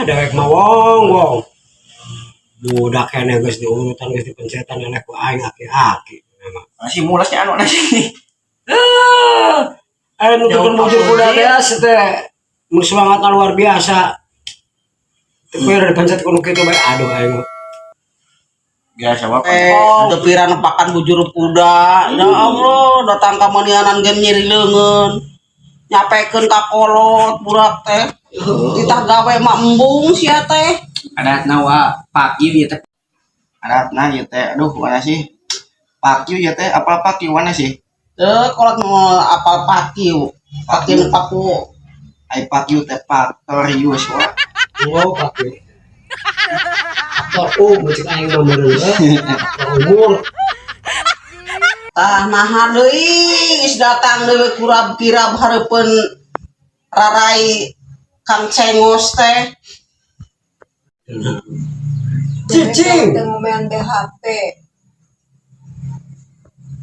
Dewek mah wong wong. Budak keneh geus diurutan, geus dipencetan eleh ku aing aki-aki. Memang. Masih mulasnya anu nasi. Ah, aya nu Jauh bujur kuda teh. Teh teh mun semangatna luar biasa. Tapi udah dipencet kudu kitu bae, aduh, aing mah. Biasa bapak. Eh, teu pira nepakan bujur kuda. Ya Allah, datang ka manianan ge nyeri leungeun. Nyapekeun ka kolot budak teh. Titah gawe mah embung sia teh. Adatna wa pakyu ieu teh. Adatna ieu teh, aduh, mana sih? Pakyu ya teh, apa pakyu mana sih? Teu kolot mau apal pakiu. Pakiu nu paku. Ai pakyu teh faktorius wa. Oh, pakai. Faktor U, mun cek aing mah meureun we. Faktor umur. Tah naha deui geus datang deui kurab-kirab hareupeun rarai Kang Cengos teh. Cicing. Teu ngomean BHP.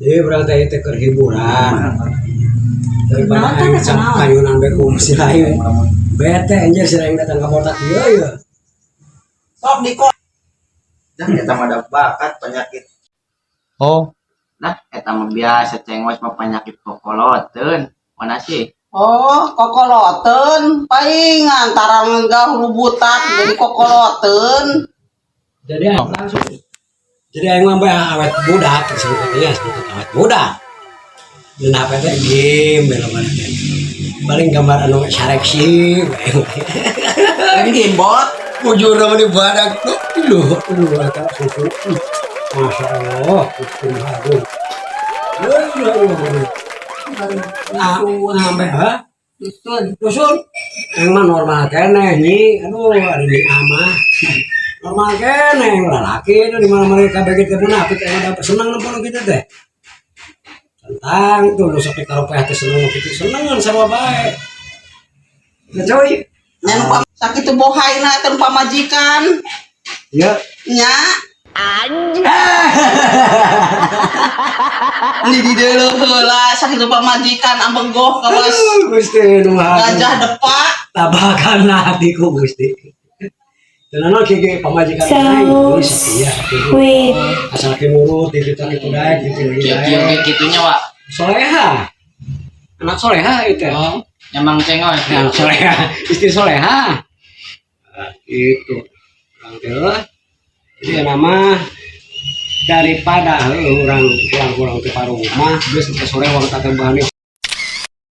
Jadi urang teh teh keur hiburan. Daripada Kenapa aing teh, sok kunaon? Kayunan bae ku si lain. Bete anjir si lain datang ka botak ieu ya. Sok di kok. Dah eta mah ada bakat penyakit. Oh. Nah, eta mah biasa cengos mah penyakit kokoloteun. Mana sih? Oh, kokoloteun paingan tarang hulu butak jadi kokoloteun. Jadi aing langsung. Jadi aing mah bae awet budak sebetulnya, sebetulnya awet muda. Dan HP teh game bela mana teh. Paling gambar anu seleksi bae. Lain gimbot. Bujur nama di badak tuh. Aduh, aduh, eta susu. Masya Allah, Gusti Maha Agung. Aduh, aduh, aduh. Nah, sampai ha? Dusun. Dusun. Yang mah normal keneh nyi. Aduh, ada di amah. Normal keneh lalaki itu di mana mereka begitu munafik emang dapat seneng nempo gitu teh. Tentang tuh nu sok dikaropeh teh seneng gitu, senengan sama bae. Nah, coy. Nya nu sakitu bohaina eta nu pamajikan. Ya. Nya. Di di deuleu heula sakitu pamajikan ambenggoh kawas Aduh, Gusti nu Agung. Gajah depak. Tabakan hatiku, Gusti. Tenan kieu pamajikan So aing geus setia kieu. sweet. Asal ki nurut di kita kitu daek gitu. Kieu kieu ge kitunya wa. Soleha. Anak soleha itu. Oh, emang cengos. Ya, anak soleha, istri soleha. Nah, itu. Urang teh lah. Jadi nama daripada heuh urang pulang-pulang ke rumah geus ke sore waktu teh bahane.